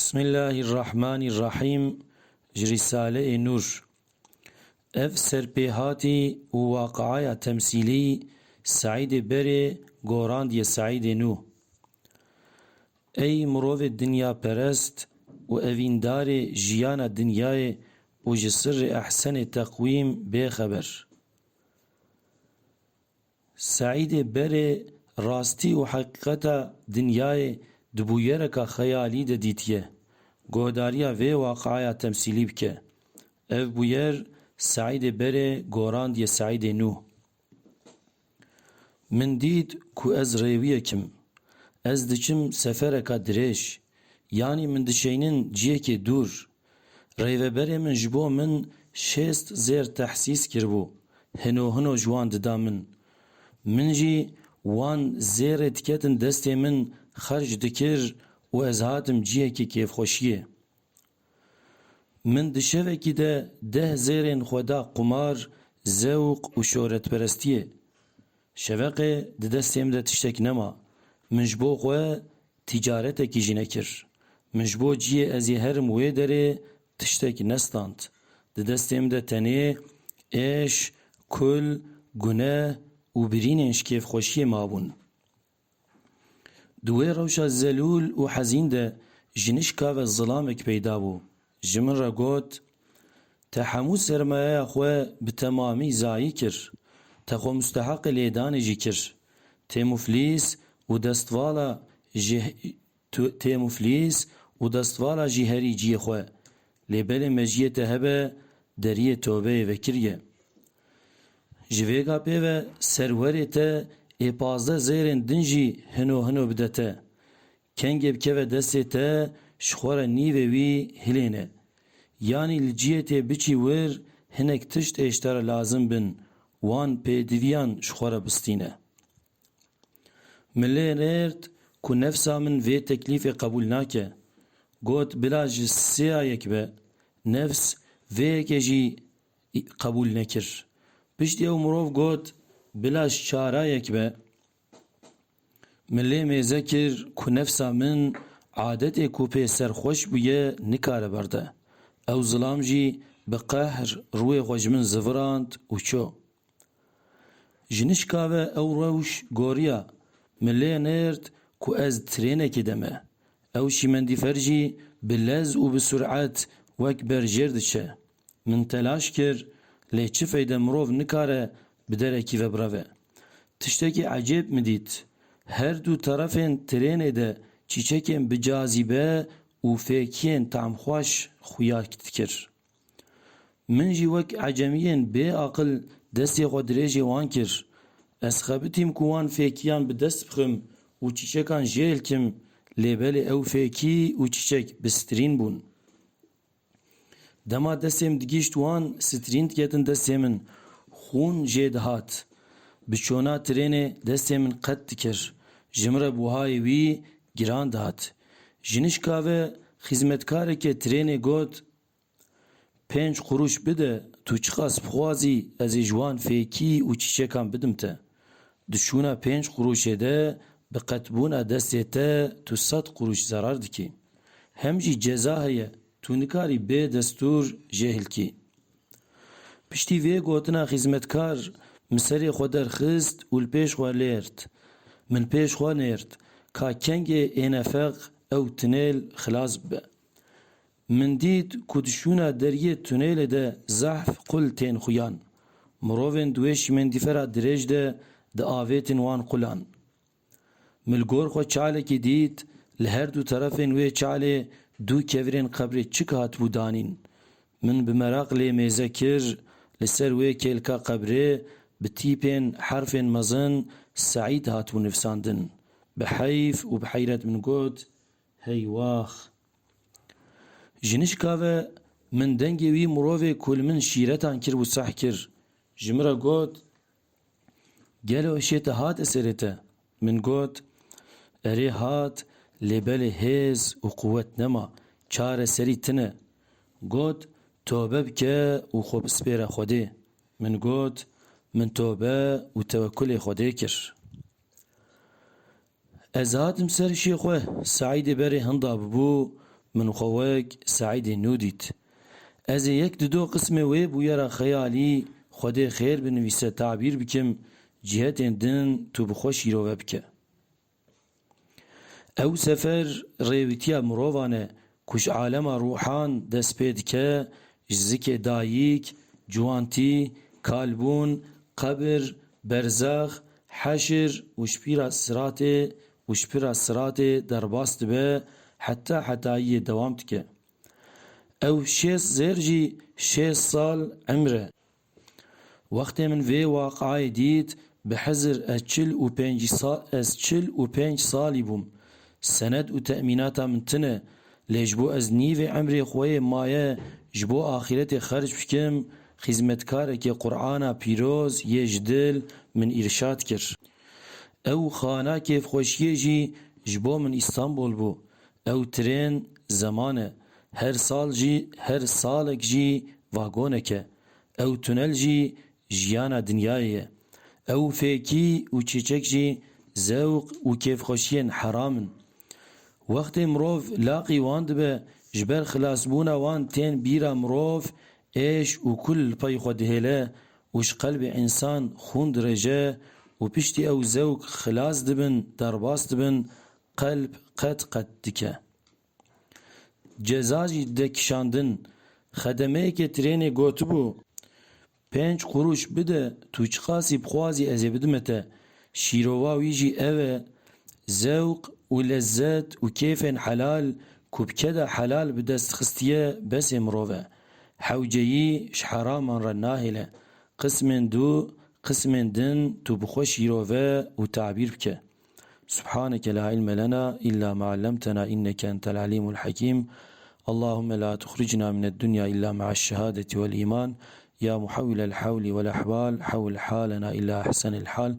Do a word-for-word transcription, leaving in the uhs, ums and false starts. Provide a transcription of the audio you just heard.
Bismillahirrahmanirrahîm. Ji Rîsaleyê Nûr. Ev serpêhatî û waqiaya temsîlî Seîdê Berê gorandiye Seîdê Nû. Ey mirovê dinyaperest û evîndarê jiyana dinyayê û ji sirrê ehsenê teqwîm bêxeber. Seîdê Berê rastî û heqîqeta dinyayê di bûyereka xeyalî de dîtiye. Guhdariya vê waqiaya temsîlî bike. Ev bûyer Seîdê Berê gorandiye Seîdê Nû. Min dît ku ez rêwiyek im. Ez diçim sefereka dirêj, yanî min dişeynin ciyekê dûr. Rêveberê min ji bo min şêst zêr tehsîs kiribû, hino hino ji wan dida min. Min jî wan zêrê diketin destê min xerc dikir û ez hatim ciyekê kêfxweşiyê. Min di şevekî de deh zêrên xwe da qumar, zewq û şohretperestiyê. Şeveqê di destê min de tiştek nema. Min ji bo xwe tîcaretekî jî nekir. Min ji bo ciyê ez ê herim wê derê tiştek nestand. Di destê min de tenê êş, kul, guneh û birînên ji kêfxweşiyê mabûn. Di wê rewşa zelûl û hezîn de ji nişka ve zilamek peyda bû. Ji min re got, "Te hemû sermayeya xwe bi temamî zayî kir. Te xwe musteheqê lêdanê jî kir. Tê muflîs û destvala ji, tu, tê muflîs û destvala jî herî ciyê xwe. Lê belê mejiyê te hebe, deriyê tobeyê vekiriye. Ji vêga pê ve serwerê te ê pazdeh zêrên din jî hino hino bide te. Kengê bikeve destê te, ji xwe re nîvê wî hilêne. Yanî li ciyê tê biçî wir, hinek tişt ê ji te re lazim bin, wan pêdiviyan ji xwe re bistîne." Min lê nêrt ku nefsa min vê teklîfê qebûl nake. Got, "Bila ji sêya yek be." Nefs vê yekê jî qebûl nekir. Piştî ew mirov got, "Bila ji çara yek be." Min lê mêze kir ku nefsa min adetê ku pê serxweş bûye nikare berde. Ew zilam jî bi qehr rûyê xwe ji min zivirand û ço. Ji nişka ve ew rewş goriya. Min lê nêrt ku ez trênekê de me. Ew şîmendîfer jî bi lez û bi suret wek berjêr diçe. Min telaş kir, lê çi feyde, mirov nikare bi derekî ve bireve. Tiştekî ecêb min dît. Her du terefên trênê de çîçekên bi cazîbe û fêkiyên tamxweş xuya dikir. Min jî wek ecemiyên bê aqil destê xwe dirêjê wan kir. Ez xebitîm ku wan fêkiyan bi dest bixim û çîçekan jê hilkim, lê belê ew fêkî û çîçek bi strîn bûn. Dema destê min digihîşt wan, strîn diketin destê min, xûn jê dihat. Bi çona trênê destê min qet dikir. Ji min re buhayê wî giran dihat. Ji nişka ve xizmetkareke trênê got, "Pênc qurûş bide, tu çiqas bixwazî, ez ê ji wan fêkî û çîçekan bidim te." Di şûna pênc qurûşê de bi qetbûna destê te tu sed qurûş zerar dikî. Hem jî ceza heye, tu nikarî bê destûr jê hilkî. Piştî vê gotina xizmetkar min serê xwe derxist û li pêş xwe lêrt. Min pêş xwe nêrt ka kengê ê nefeq ew tinêl xilas bibe. Min dît ku di şûna deriyê tunêlê de zehf qul tên xuyan. Mirovên di wê şîmendîfera dirêj de diavêtin wan qulan. Min li gor xwe çalekî dît, li her du terefên wê çalê du kevirên qebrê çik hatibû danîn. Min bi meraq lê mêze kir, li ser wê kêlka qebrê bi tîpên herfên mezin Seîd hatibû nivsandin. Bi heyf û bi heyret min got, "Heywax." Ji nişka ve min dengê wî mirovê ku li min şîretan kiribû seh kir. Ji min re got, "Gelo hişê te hate serê te?" Min got, "Erê hat, lê belê hêz û quwet nema, çareserî tune." Got, "Tobe bike û xwe bispêre Xwedê." Min got, "Min tobe û tewekulê Xwedê kir." Ez hatim ser hişê xwe, Seîdê berê hinda bibû, Min xwe wek Seîdê nû dît. Ez ê yek dido qismê wê bûyera xeyalî Xwedê xêr binivîse tabîr bikim, cihetên din tu bi xwe şîrove bike. Ew sefer rêwîtiya mirovan e ku ji alema rûhan dest pê dike, ji zikê dayik, ciwantî, kalbûn, qebir, berzax, heşir û ji pîra siratê û ji pîra siratê derbas dibe heta hetayiyê dewam dike. Ew şêst zêr jî şêst sal emr e. Wextê min vê waqayê dît, bi hizir ez çil û pênc sa-, ez çil û pênc salî bûm. Sened û temînata min tune, lê ji bo ez nîvê emrê xwe yê maye ji bo axîretê xerc bikim, xîzmetkarekê Qur'ana pîroz yê ji dil min îrşad kir. Ew xana kêfxweşiyê jî ji bo min Îstanbul bû. Ew tirên zeman e. Her sal jî, her salek jî vagonek e. Ew tunel jî jiyana dinyayê ye. Ew fêkî û çêçek jî zewq û kêfxweşiyên heram in. Wextê mirov laqî wan dibe, ji ber xilasbûna wan tên bîra mirov êş û kul li pey xwe dihêle û ji qelbê însan xûn dirêje û piştî ew zewk xilas dibin, derbas dibin, qelb qet qet dike. Ceza jî dide kişandin. Xedemeyekê tirênê gotibû, "Pênc qurûş bide, tu çiqasî bixwazî ez ê bidime te." Şîrova wî jî ev e, zewq û lezzet û kêfên helal ku bi keda helal bi dest xistiye, besê mirov e. Hewceyî ji heraman re nahêle. Qismên dû, qismên din tu bi xwe şîrove û tabîr bike. سبحانك لا علم لنا إلا ما علمتنا إنك أنت العليم الحكيم. اللهم لا تخرجنا من الدنيا إلا مع الشهادة والإيمان. يا محول الحول والأحوال، حول حالنا إلى أحسن الحال.